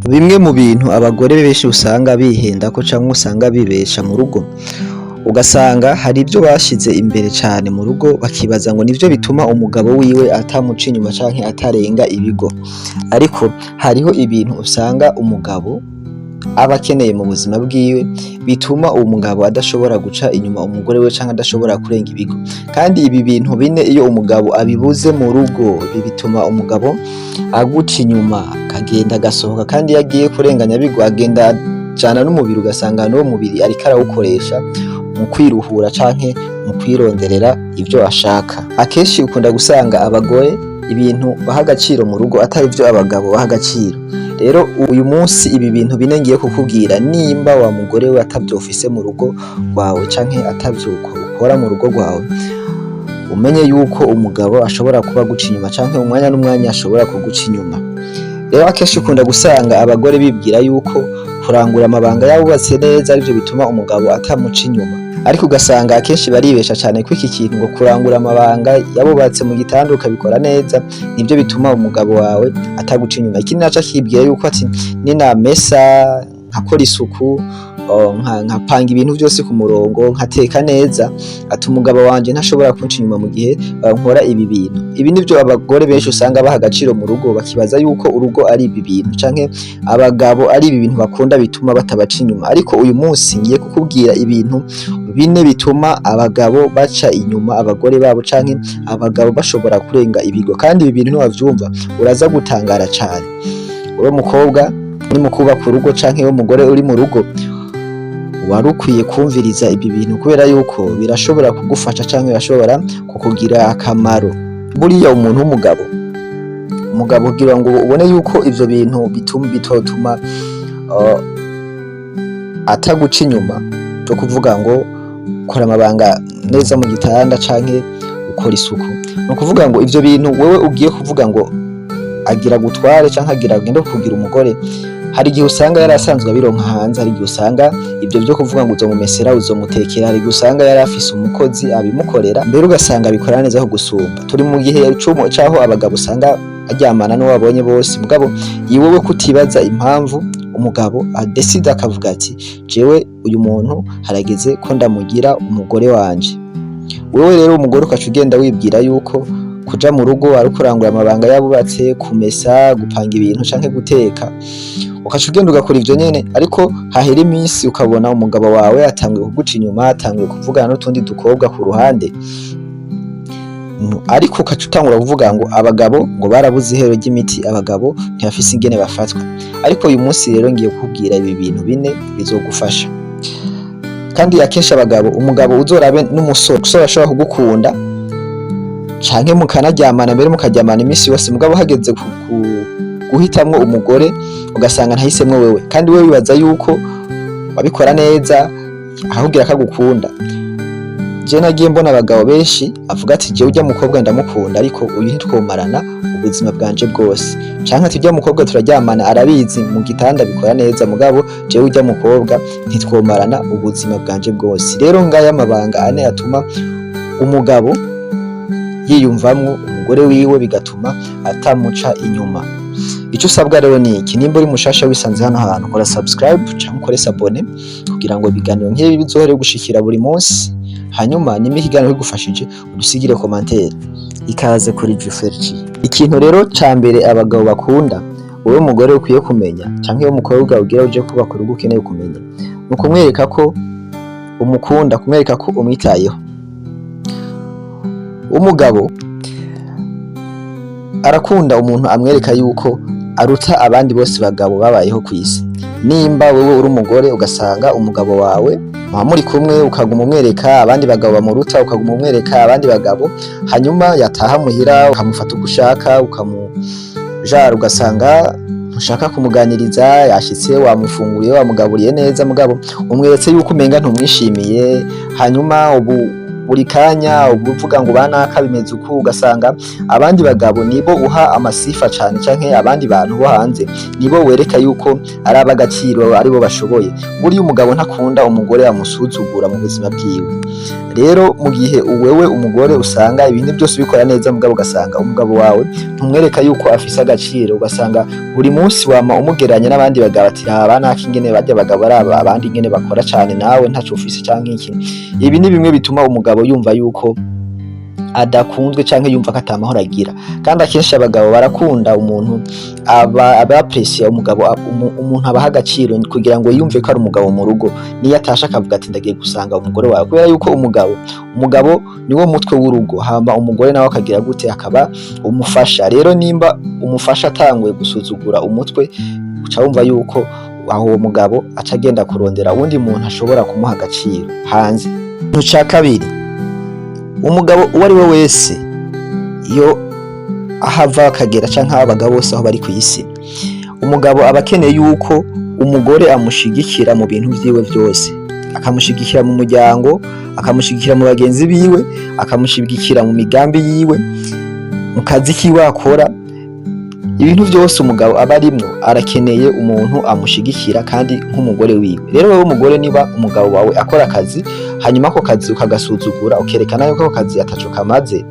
Bimwe mu bintu abagore benshi usanga bihendako canke usanga bibesha mu rugo, ugasanga hari ivyo bashize imbere cane mu rugo, bakibaza ngo nivyo bituma umugabo wiwe atamuca inyuma canke atarenga ibigo. Ariko hariho ibintu usanga umugabo aba akeneye mu buzima bwiwe bituma uwo mugabo adashobora guca inyuma umugore we canke adashobora kurenga ibigo. Kandi ibi bintu bine, iyo umugabo abibuze mu rugo, ibi bituma umugabo aguca inyuma, akagenda agasohoka. Kandi iyo agiye kurenganya bigo, agenda ajana n'umubiri, ugasanga n'uwo mubiri ariko arawukoresha mu kwiruhura canke mu kwironderera ivyo ashaka. Akenshi ukunda gusanga abagore ibintu baha agaciro mu rugo atari vyo abagabo baha agaciro. Rero uyu munsi ibi bintu bine ngiye kukubwira, nimba wa mugore we atavyo ufise mu rugo rwawe canke atavyo ukora mu rugo rwawe, umenye yuko umugabo ashobora kuba aguca inyuma canke umwanya n'umwanya ashobora kuguca inyuma. Rero akenshi ukunda gusanga abagore bibwira yuko kurangura amabanga y'abubatse neza arivyo bituma umugabo atamuca inyuma, ariko ugasanga akenshi baribesha cane ko iki kintu ngo kurangura amabanga yabubatse mu gitanda ukabikora neza nivyo bituma umugabo wawe ataguca inyuma. Ikindi naco, akibwira yuko ati: "Ninamesa, nkakora isuku, nkapanga ibintu vyose ku murongo, nkateka neza," ati: "Umugabo wanje ntashobora kunca inyuma mu gihe nkora ibi bintu." Ibi nivyo abagore benshi usanga baha agaciro mu rugo, bakibaza yuko urugo ari ibi bintu canke abagabo ari ibi bintu bakunda bituma batabaca inyuma. Ariko uyu munsi ngiye kukubwira ibintu bine bituma abagabo baca inyuma abagore babo canke abagabo bashobora kurenga ibigo. Kandi ibi bintu niwavyumva uraza gutangara cane. Uri umukobwa uri mu kubaka urugo canke w'umugore uri mu rugo, wari ukwiye kumviriza ibi bintu, kubera yuko birashobora kugufasha canke birashobora kukugirira akamaro. Buriya umuntu w'umugabo, umugabo, kugira ngo ubone yuko ivyo bintu bituma bitotuma ataguca inyuma, byo kuvuga ngo ukora amabanga neza mu gitanda canke ukora isuku, ni ukuvuga ngo ivyo bintu wewe ugiye kuvuga ngo agira gutware canke agira agende kugira umugore, hari igihe usanga yari asanzwe abironka hanze. Hari igihe usanga ivyo byo kuvuga ngo uzomumesera, uzomutekera, hari igihe usanga yari afise umukozi abimukorera, mbere ugasanga abikora neza ko gusumba. Turi mu gihe c'aho abagabo usanga aryamana n'uwo abonye bose. Mugabo iwewe kutibaza impamvu umugabo adesida akavuga ati: "Jewe uyu muntu harageze ko ndamugira umugore wanje." Wewe rero umugore ukaca ugenda wibwira yuko kuja mu rugo ari kurangura amabanga y'abubatse, kumesa, gupanga ibintu canke guteka, ukaca ugenda ugakora ivyo nyene. Ariko hahera iminsi ukabona umugabo wawe atanguye kuguca inyuma, atanguye kuvugana n'utundi dukobwa ku ruhande. Ariko ukaca utangura kuvuga ngo abagabo ngo barabuze ihero ry'imiti, abagabo ntibafise ingene bafatwa. Ariko uyu munsi rero ngiye kukubwira ibi bintu bine bizogufasha. Kandi akenshi abagabo, umugabo uzorabe n'umusore, umusore ashobora kugukunda canke mukanaryamana, mbere mukaryamana iminsi yose, mugabo hageze guhitamwo umugore ugasanga ntahisemwo wewe, kandi wewe wibaza yuko wabikora neza, ahubwira ko agukunda. Je nagiye mbona abagabo benshi avuga ati: "Jewe urya mukobwa ndamukunda, ariko uyu ntitwomarana ubuzima bwanje bwose," canke ati: "Urya mukobwa turaryamana, arabizi mu gitanda bikora neza, mugabo jewe urya mukobwa ntitwomarana ubuzima bwanje bwose." Rero ngaya amabanga ane atuma umugabo yiyumvamwo umugore wiwe, bigatuma atamuca inyuma. Ico usabwa rero ni iki: nimba uri mushasha wisanze hano hantu, kora subscribe canke ukore s'abonner kugira ngo ibiganiro nk'ibi bizohore gushikira buri munsi. Hanyuma nimba ikiganiro kigufashije, udusigire commentaire. Ikaze kuri Juferji. Ikintu rero ca mbere abagabo bakunda, wowe mugore ukwiye kumenya canke wowe mukobwa ugira uje kubaka urugo ukeneye kumenya, ni ukumwereka ko umukunda, kumwereka ko umwitayeho. Umugabo arakunda umuntu amwereka yuko aruta abandi bose bagabo babayeho kw'isi. Nimba wewe uri umugore, ugasanga umugabo wawe muba muri kumwe, ukaguma umwereka abandi bagabo bamuruta, ukaguma umwereka abandi bagabo, hanyuma yataha muhira ukamufata uko ushaka, ukamujara, ugasanga ntushaka kumuganiriza, yashitse wamufunguriye, wamugaburiye neza, mugabo umweretse yuko umenga ntumwishimiye, hanyuma ubu Buri kanya uvuga ngo banaka bimeze uku, ugasanga abandi bagabo nibo uha amasifa cane, canke abandi bantu bo hanze nibo wereka yuko ari ab'agaciro, aribo bashoboye. Buriya umugabo ntakunda umugore amusuzugura mu buzima bwiwe. Rero mu gihe wewe umugore usanga ibintu byose ubikora neza, mugabo ugasanga umugabo wawe ntumwereka yuko afise agaciro, ugasanga buri munsi wama umugereranya n'abandi bagabo, ati raba naka ingene barya abagabo ari aba, abandi ingene bakora cane, nawe ntaco ufise canke iki. Ibi ni bimwe bituma umugabo yumva yuko adakunzwe canke yumva ko atamahoro agira. Kandi akenshi abagabo barakunda umuntu aba abapresiya umugabo, umuntu abaha agaciro kugira ngo yumve ko ari umugabo mu rugo. Niyo atashe akavuga ati ndagiye gusanga umugore wawe, kubera yuko umugabo niwo mutwe w'urugo, hama umugore nawe akagira gute? Akaba umufasha. Rero nimba umufasha atanguye gusuzugura umutwe, uca wumva yuko aho uwo mugabo aca agenda kurondera uwundi muntu ashobora kumuha agaciro hanze. Ikintu ca kabiri, umugabo uwo ari we wese, iyo ahava akagera canke abagabo bose aho bari kw'isi, umugabo aba akeneye yuko umugore amushigikira mu bintu vyiwe vyose, akamushigikira mu muryango, akamushigikira mu bagenzi biwe, akamushigikira mu migambi yiwe, mu kazi kiwe akora. Ibintu vyose umugabo aba arimwo, arakeneye umuntu amushigikira, kandi nk'umugore wiwe. Rero wewe umugore, niba umugabo wawe akora akazi, hanyuma ako kazi ukagasuzugura, ukerekana yuko ako kazi ataco kamaze,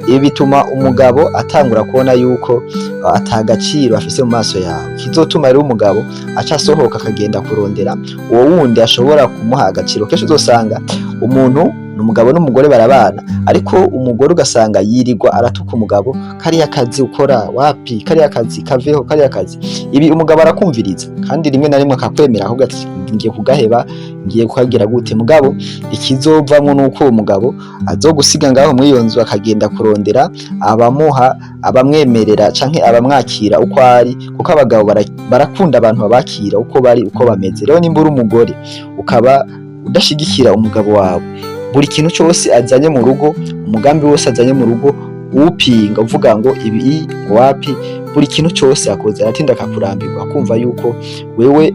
ibi bituma umugabo atangura kubona yuko ata gaciro afise mu maso yawe. Kizotuma rero umugabo aca asohoka akagenda kurondera uwo wundi ashobora kumuha agaciro. Kenshi uzosanga umuntu ni umugabo n'umugore barabana, ariko umugore ugasanga yirirwa aratuka umugabo: "Kariya kazi ukora wapi, kariya kazi kaveho, kariya kazi." Ibi umugabo arakumviriza, kandi rimwe na rimwe akakwemera, akavuga ati ngiye kugaheba, ngiye kukagira gute. Mugabo ikizovamwo nuko uwo mugabo azogusiga ngaho muri iyo nzu, akagenda kurondera abamuha, abamwemerera canke abamwakira uko ari, kuko abagabo barakunda abantu babakira uko bari, uko bameze. Rero nimba uri umugore ukaba udashigikira umugabo wawe, buri kintu cose azanye mu rugo, umugambi wose azanye mu rugo uwupinga, uvuga ngo ibi ngo wapi, buri kintu cose akoze, aratinda akakurambirwa, akumva yuko wewe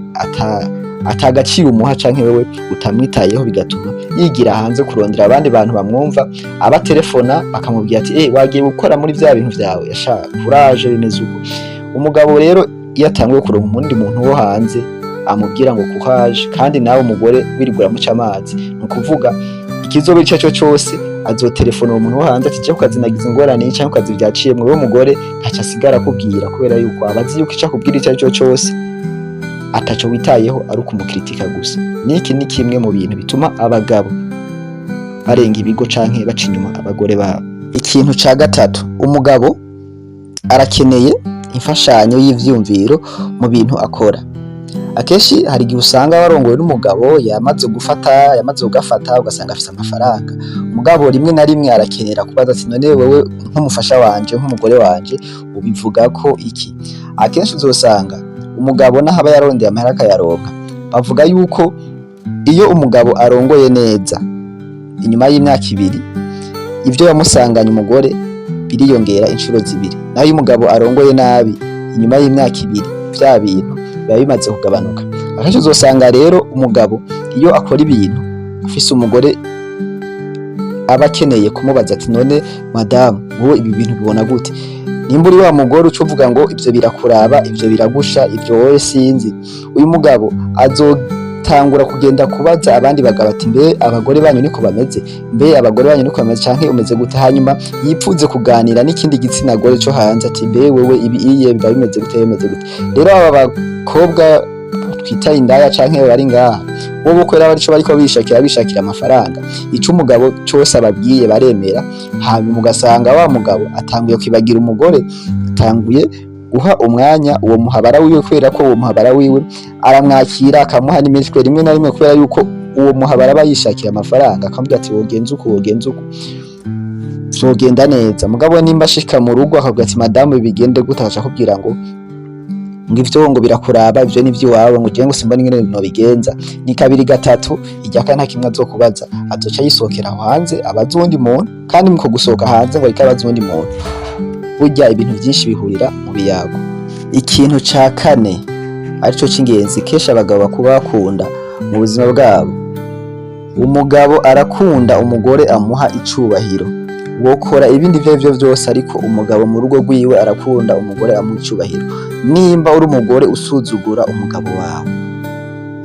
atagaciro umuha canke wewe utamwitayeho, bigatuma yigira hanze kurondera abandi bantu bamwumva. Abaterefona bakamubwira ati wagiye gukora muri vya bintu vyawe, yasha courage, bimeze uko. Umugabo rero iyo atanguye kuronka umundi muntu wo hanze amubwira ngo courage, kandi nawe umugore wirirwa uramuca amazi, ni ukuvuga ikizoba ico arico cose azotelefona uwo muntu wo hanze ati je kukazi nagize ingorane canke kukazi vyaciyemwo. Wewe umugore ntaco asigara akubwira, kubera yuko aba azi yuko ico akubwira ico arico cose ataco witayeho, ari ukumukritika gusa. Niki ni kimwe mu bintu bituma abagabo barenga ibigo canke baca inyuma abagore babo. Ikintu ca gatatu, umugabo arakeneye imfashanyo y'ivyiyumviro mu bintu akora. Akenshi hari igihe usanga warongowe n'umugabo yamaze gufata, yamaze kugafata, ugasanga afise amafaranga, mugabo rimwe na rimwe arakenera kubaza ati none wewe nk'umufasha wanje, nk'umugore wanje, ubivuga ko iki? Akenshi uzosanga umugabo naho aba yarondeye amahera akayaronka, bavuga yuko iyo umugabo arongoye neza, inyuma y'imyaka 2 ivyo yamusanganye umugore biriyongera inshuro zibiri. Naho iyo umugabo arongoye nabi, inyuma y'imyaka 2 vya bintu biba bimaze kugabanuka. Akenshi uzosanga rero umugabo iyo akora ibintu afise umugore, aba akeneye kumubaza ati none madamu, wowe ibi bintu bibona gute? Nimba uri wa mugore uca uvuga ngo ivyo birakuraba, ivyo biragusha, ivyo wowe sinzi, uyu mugabo azotangura kugenda kubaza abandi bagabo ati mbe abagore banyu niko bameze? Mbe abagore banyu niko bameze canke umeze gute? Hanyuma yipfuze kuganira n'ikindi gitsina gore co hanze ati mbe wewe ibi iye biba bimeze gute, bimeze gute? Rero aba bakobwa twita indaya canke bari ngaha, bo kubera arico bariko bishakira amafaranga, ico umugabo cose ababwiye baremera. Hanyuma ugasanga wa mugabo atanguye kwibagira umugore, atanguye guha umwanya uwo muhabara wiwe, kubera ko uwo muhabara wiwe aramwakira, akamuha n'imitwe rimwe na rimwe, kubera yuko uwo muhabara aba yishakira amafaranga, akamubwira ati wogenza uku, wogenza uku, vyogenda neza. Mugabo nimba ashika mu rugo akavuga ati madamu, bigende gute? Agaca akubwira ngo ivyo ngo birakuraba, ivyo ni ivy'iwawe, ngo jewe ngo simbona ingene nobigenza. Ni kabiri, gatatu, irya kane nta kimwe azokubaza, azoca yisohokera aho hanze abaza uwundi muntu. Kandi muko gusohoka hanze ngo ariko abaza uwundi muntu, burya ibintu vyinshi bihurira mu biyago. Ikintu ca kane arico c'ingenzi kenshi abagabo bakuba bakunda mu buzima bwabo. Umugabo arakunda umugore amuha icubahiro. Wokora ibindi ivyo arivyo vyose, ariko umugabo mu rugo rwiwe arakunda umugore amuha icubahiro. Nimba uri umugore usuzugura umugabo wawe,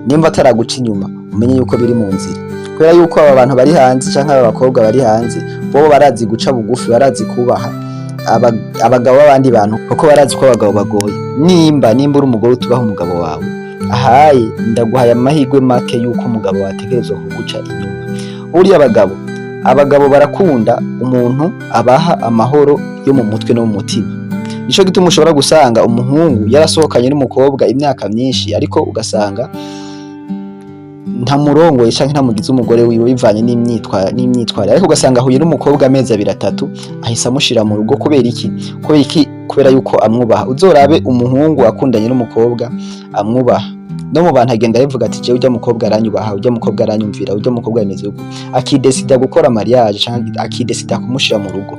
nimba ataraguca inyuma, umenye yuko biri mu nzira, kubera yuko aba bantu bari hanze canke aba bakobwa bari hanze bobo barazi guca bugufi, barazi kubaha abagabo b'abandi bantu, kuko barazi ko abagabo bagoye. Nimba uri umugore utubaha umugabo wawe, ahaye ndaguhaye amahirwe make yuko umugabo wategerezwa kuguca inyuma. Buriya abagabo barakunda umuntu abaha amahoro yo mu mutwe no mu mutima. Nico gituma ushobora gusanga umuhungu yarasohokanye n'umukobwa imyaka myinshi, ariko ugasanga ntamurongoye canke ntamugize umugore wiwe, bivanye n'imyitwarire, ariko ugasanga ahuye n'umukobwa amezi 2, 3, ahise amushira mu rugo. Kubera iki? Kubera iki? Kubera yuko amwubaha. Uzorabe umuhungu akundanye n'umukobwa amwubaha, no mu bantu agenda abivuga ati: "Jewe urya mukobwa aranyubaha, urya mukobwa aranyumvira, urya mukobwa ameze uko", akidesida gukora mariage canke akidesida kumushira mu rugo.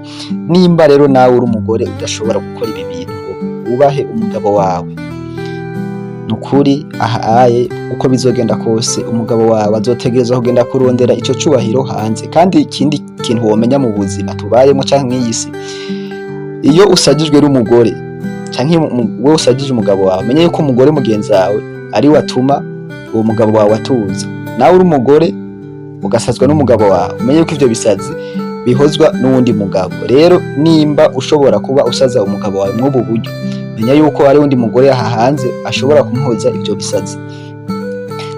Nimba rero nawe uri umugore udashobora gukora ibi bintu ngo wubahe umugabo wawe, nukuri aha aye uko bizogenda kose umugabo wawe azotegerezwa kugenda kurondera ico cubahiro hanze. Kandi ikindi kintu womenya mu buzima tubayemo canke mw'iyi si, iyo usajijwe n'umugore canke wewe usajije umugabo wawe, menye yuko umugore mugenzi wawe ari we atuma uwo mugabo wawe atuza. Nawe uri umugore ugasazwa n'umugabo wawe, umenye yuko ivyo bisazi bihozwa n'uwundi mugabo. Rero nimba ushobora kuba usaza umugabo wawe mw'ubu buryo, menya yuko hari uwundi mugore aha hanze ashobora kumuhoza ivyo bisazi.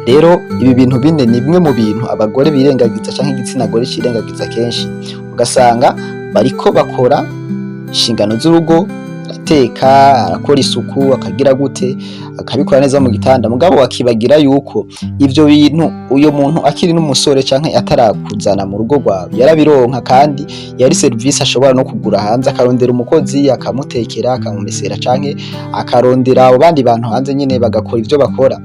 Rero ibi bintu bine ni bimwe mu bintu abagore birengagiza canke igitsina gore cirengagiza kenshi, ugasanga bariko bakora inshingano z'urugo, arateka, arakora isuku, akagira gute, akabikora neza mu gitanda, mugabo wakibagira yuko ivyo bintu uyo muntu akiri n'umusore canke atarakuzana mu rugo rwawe yarabironka, kandi yari service ashobora no kugura hanze, akarondera umukozi akamutekera, akamumesera, canke akarondera abo bandi bantu hanze nyene bagakora ivyo bakora.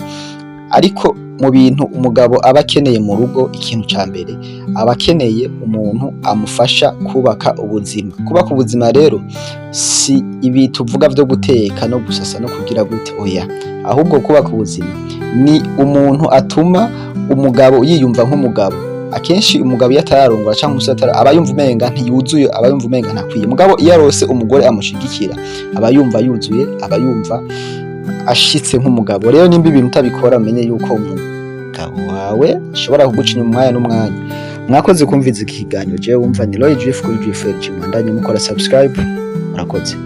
Ariko mu bintu umugabo aba akeneye mu rugo, ikintu ca mbere aba akeneye umuntu amufasha kubaka ubuzima. Kubaka ubuzima rero si ibi tuvuga vyo guteka no gusasa no kugira gute, oya, ahubwo kubaka ubuzima ni umuntu atuma umugabo yiyumva nk'umugabo. Akenshi umugabo iyo atararongora canke umusore atara, aba yumva umenga ntiyuzuye, aba yumva umenga ntakwiye. Mugabo iyo arose umugore amushigikira, aba yumva yuzuye, aba yumva ashitse nk'umugabo. Rero nimba ibintu utabikora, umenye yuko umugabo wawe ashobora kuguca inyuma umwanya n'umwanya. Mwakoze kumviza iki kiganiro. Jewe wumva ni Roy Drift kuri Drift LG. Mwandanye mukora subscribe. Murakoze.